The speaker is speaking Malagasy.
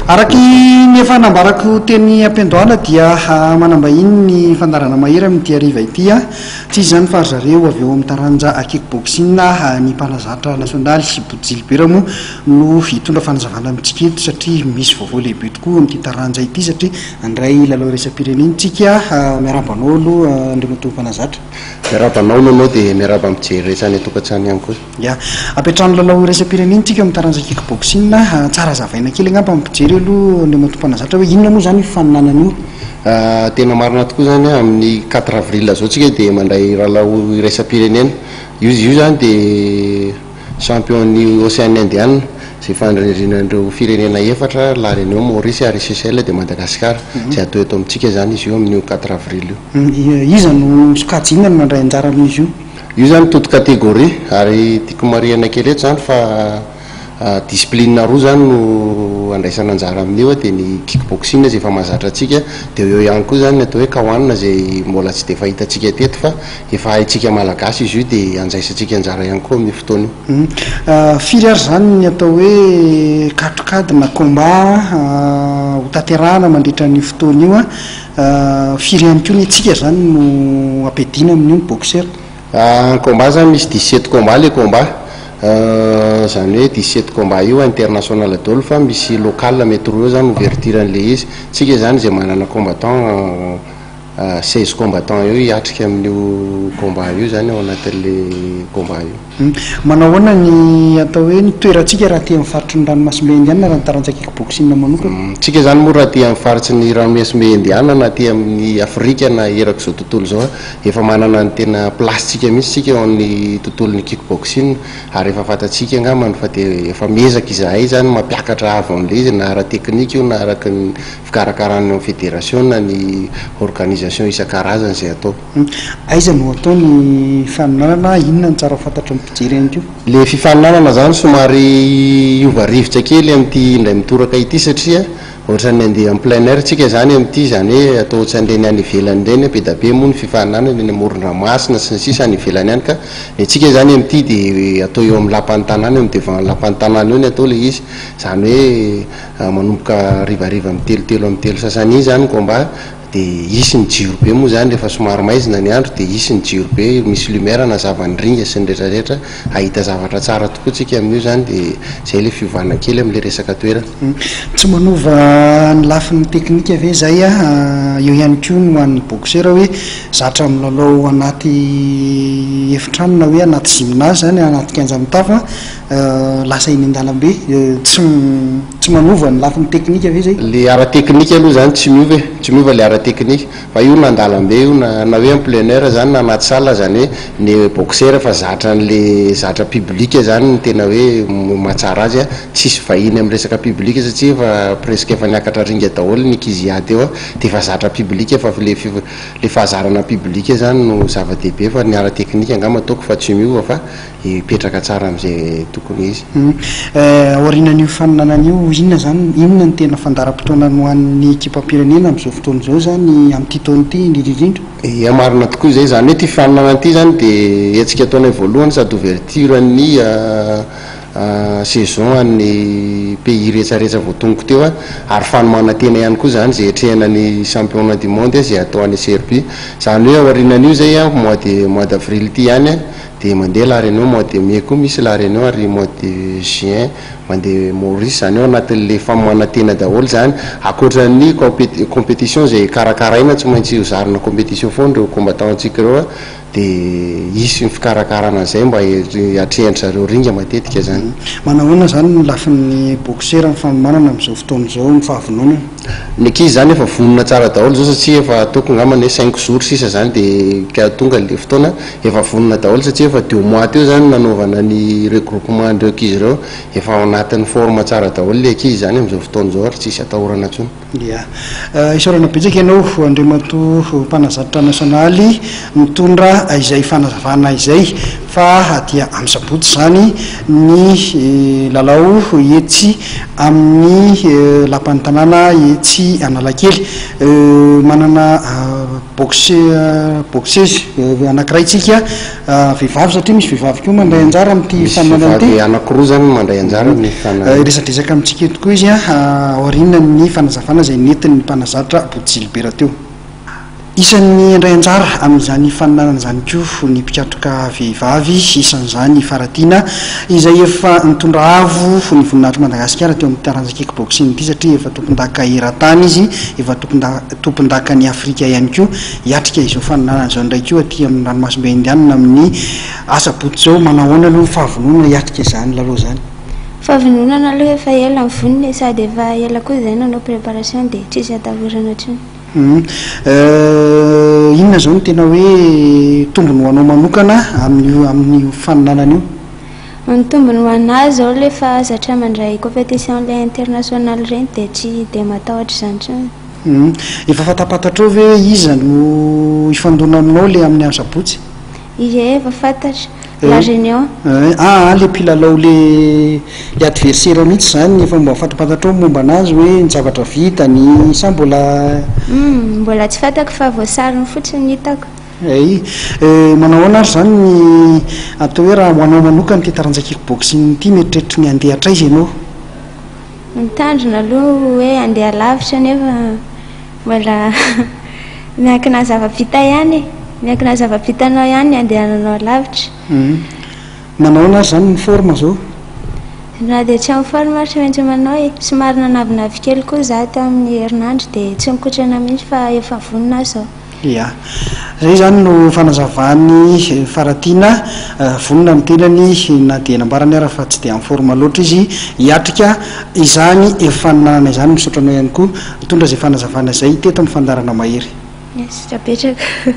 Araky ny efa nambarako teny am-piandohana dia manam-bahiny ny fandaharana Mahery amin'ity hariva ity. Tsy iza izany fa ry zareo avy ao amin'ny taranja kick-boxing, ny mpanazatra nasionaly Bodo Gilbert moa no hitondra fanazavana amintsika eto satria misy vaovao lehibe tokoa amin'ity taranja ity satria handray lalao iraisam-pirenena isika. Miarahaba anao aloha Andriamatoa mpanazatra. Miarahaba anao Nono dia miarahaba mijery rehetra any an-tokantrano ihany koa. Ya. Ampiantrano lalao iraisam-pirenena tsika eo amin'ny taranja kick-boxing. Tsara hazavaina kely angamba amin'ny mpijery aloha Andriamatoa Mpanazatra hoe inona moa izany io fifaninanana io? Tena marina tokoa izany an, amin'ny quatre avril izao tsika dia mandray lalao iraisam-pirenena. Io izy io izany dia champion-n'ny Ocean Indiana, izay ifandrindrinan'ireo firenena efatra, La Réunion, Maurice ary Seychelles dia Madagasikara. Izay atao eto amintsika izany izy io amin'io quatre avril io. Iza no sokajy inona no mandray anjara amin'izy io? Io zany toute catégorie ary tiako marihana kely eto zany fa discipline roa zany no andraisana anjara amin'io dia ny kick boxing izay efa mahazatra antsika dia eo ihany koa zany ny atao hoe K-one izay mbola tsy dia fahitantsika teto fa efa haintsika malagasy izy io dia andraisantsika anjara ihany koa amin'io fotoana io. Firy ary izany ny atao hoe katrokady na combat ho tanterahana mandritra an'io fotoana io? Firy ihany koa ny antsika izany no ampiadiana amin'io ny boxer? Ny combat zany misy 17 combat le combat, zany hoe 17 combat io international daholo fa misy local mety roa eo zany ouverture an'le izy, tsika zany zay manana combattant 16 combattant eo hiatrika amin'io combat io zany ao anatin'le combat io. Manao ahoana ny atao hoe ny toerantsika raha aty amin'ny faritry ny ranomasimbe Indiana raha ny taranja kick-boxing manokana? Tsika izany moa raha aty amin'ny faritry ny ranomasimbe Indiana na aty amin'ny Afrika na erak'izao tontolo izao efa manana ny tena place-tsika mihitsy tsika eo amin'ny tontolon'ny kick-boxing ary efa fantatsika angambany fa dia efa miezaka izahay izany mampiakatra avo an'ilay izy na ara-teknika io na araka ny fikarakarana ny federasiona ny organisation isan-karazany izay atao. Aiza no atao ny fifaninanana? Inona no tsara ho fantatry ny mpijery ihany koa? Le fifaninanana zany somary hiova rivotra kely amin'ity indray mitoraka ity satria ohatran'ny handeha en plein air tsika zany amin'ity, izany hoe atao ohatran'ireny any ivelany ireny, be da be moa ny fifaninanana eny amoron-dranomasina sy ny sisa any ivelany any ka ny antsika zany amin'ity dia atao eo amin'ny lapan'ny tanàna, eo amin'ny devant ny lapan'ny tanàna eo ny atao le izy, izany hoe manomboka harivariva amin'ny telo telo amin'ny telo sasany iny zany ny combat Dia hisy ny jiro be moa izany rehefa somary maizina ny andro dia hisy ny jiro be, misy lumière hanazava ny ringa sy ny rehetra rehetra, hahita zavatra tsara tokoa tsika amin'io izany dia izay ilay fiovana kely amin'ilay resaka toerana. Tsy manova ny lafiny teknika ve izay? Eo ihany koa ny ho an'ny boxeur hoe zatra milalao anaty efitrano na hoe anaty gymnase izany, anaty kianja mitafo. Lasa eny an-dalambe, tsy tsy manova ny lafiny teknika ve zay? Le ara-teknika aloha zany tsy miova e, tsy miova le ara-teknika, fa io na an-dalambe io na na hoe en plein air zany na anaty salle zany hoe ny boxeur efa zatra an'le zatra public zany no tena hoe mahatsara azy a, tsisy vahiny amin'ny resaka public satria efa presque efa niakatra ringa daholo ny ankizy hiady eo a, de efa zatra public fa le le fahazarana public zany no zava-dehibe fa ny ara-teknika angamba ataoko fa tsy miova fa hipetraka tsara amin'izay tokony izy. Aorianan'io faninanana io, inona izany, inona no tena fandaharam-potoana ho an'ny ekipam-pirenena amin'izao fotoana izao izany, amin'ity taona ity indrindra indrindra? Ia, marina tokoa izay. Izany hoe ity faninanana ity izany dia hetsika ataonay voalohany sady ouverture ny saison an'ny pays rehetrarehetra voatonoko teo ary fanomanan-tena ihany koa izany izay hiatrehana ny championnat du monde izay hatao any Serbie. Izany hoe aorianan'io izay mois de mois d'avril ity ihany Dia mandeha La Réunion mois de mai koa misy La Réunion ary mois de juin mandeha Maurice izany hoe ao anatin'le fanomanan-tena daholo izany ankoatran'ny compétition izay karakaraina tsy maintsy ho zarina compétition foana ireo combattant antsika ireo a dia hisy ny fikarakarana an'izay mba hiatrehan-dry zareo ringa matetika izany. Manahoana izany ny lafiny boxer ny fanomanana amin'izao fotoana izao ny fahavononana? Ny ankizy izany efa vonona tsara daholo izao satria efa ataoko angambany hoe cinq jours sisa izany dia ka tonga ilay fotoana. Efa vonona daholo satria efa deux mois teo izany nanaovana ny regroupement an'ireo ankizy ireo. Efa ao anatin'ny forme tsara daholo ilay ankizy izany amin'izao fotoana izao ary tsisy atahorana intsony. Ia. Isaorana betsaka ianao Andriamatoa Mpanazatra Nasionaly nitondra izay fanazavana izay. Fa dia amin'ny sabotsy izany ny lalao etsy amin'ny lapan'ny tanàna etsy Analakely. Manana boxe boxeuse anankiray tsika vehivavy satria misy vehivavy koa mandray anjara amin'ity Misy faninanana ity. vehivavy anankiroa izany no mandray anjara amin'ny faninanana. Hiresadresaka amintsika eto koa izy aorianan'ny fanazavana izay nentin'ny mpanazatra Body Gilbert teo. Isan'ny handray anjara amin'izany faninanana izany koa ny mpikatroka vehivavy, isan'izany i Faratiana, izay efa nitondra avo ny voninahitr'i Madagasikara teo amin'ity taranja kick-boxing ity satria efa tompondaka eran-tany izy, efa tompondakan'i Afrika ihany koa. Hiatrika izao faninanana izao indray koa aty amin'ny ranomasimbe Indianina amin'ny asabotsy izao. Manahoana aloha ny fahavononana hiatrika izany lalao izany? Fahavononana aloha efa ela nivonona e, sady efa ela koa izay nanao préparation dia tsisy atahorana intsony. Humm inona izao no tena hoe tombony ho anao manokana amin'io amin'io faninanana io? Ny tombony ho anah izao le efa zatra mandray competition le international ireny dia tsy dia matahotra izany intsony. Humm efa fantapantatrao ve hoe iza no hifandona aminao le amin'ny asabotsy? Ie efa fantatra. La Réunion. Aa le mpilalao le le adversaire mihitsy zany efa mba fantapantatrao ny momba anazy hoe ny zavatra vitany sa mbola. Humm mbola tsy fantako fa voasariny fotsiny ny hitako. Hay. Manao ahoana ary zany ny atao hoe raha ho anao manokana ity taranja kick boxing ity mieritreritra ny handeha hatraiza ianao? Ny tanjona aloha hoe handeha lavitra nefa mbola miankina zava-bita ihany e, miankina zava-bitanao ihany ny handehananao lavitra. Manao ahoana ary izany ny forme izao? Na dia tsy en forme ary tsy maintsy manao e, somary nanavinavy kely koa izaho tamin'ny herinandro dia tsy nikotrana mihitsy fa efa vonona aho izao. Ia. Izay izany no fanazavan'i Faratiana, vonona ny tenany na dia nambarany ara fa tsy dia en forme loatra izy hiatrika izany faninanana izany. Misaotra anao ihany koa nitondra izay fanazavana izay teto amin'ny fandaharana Mahery. Misaotra betsaka.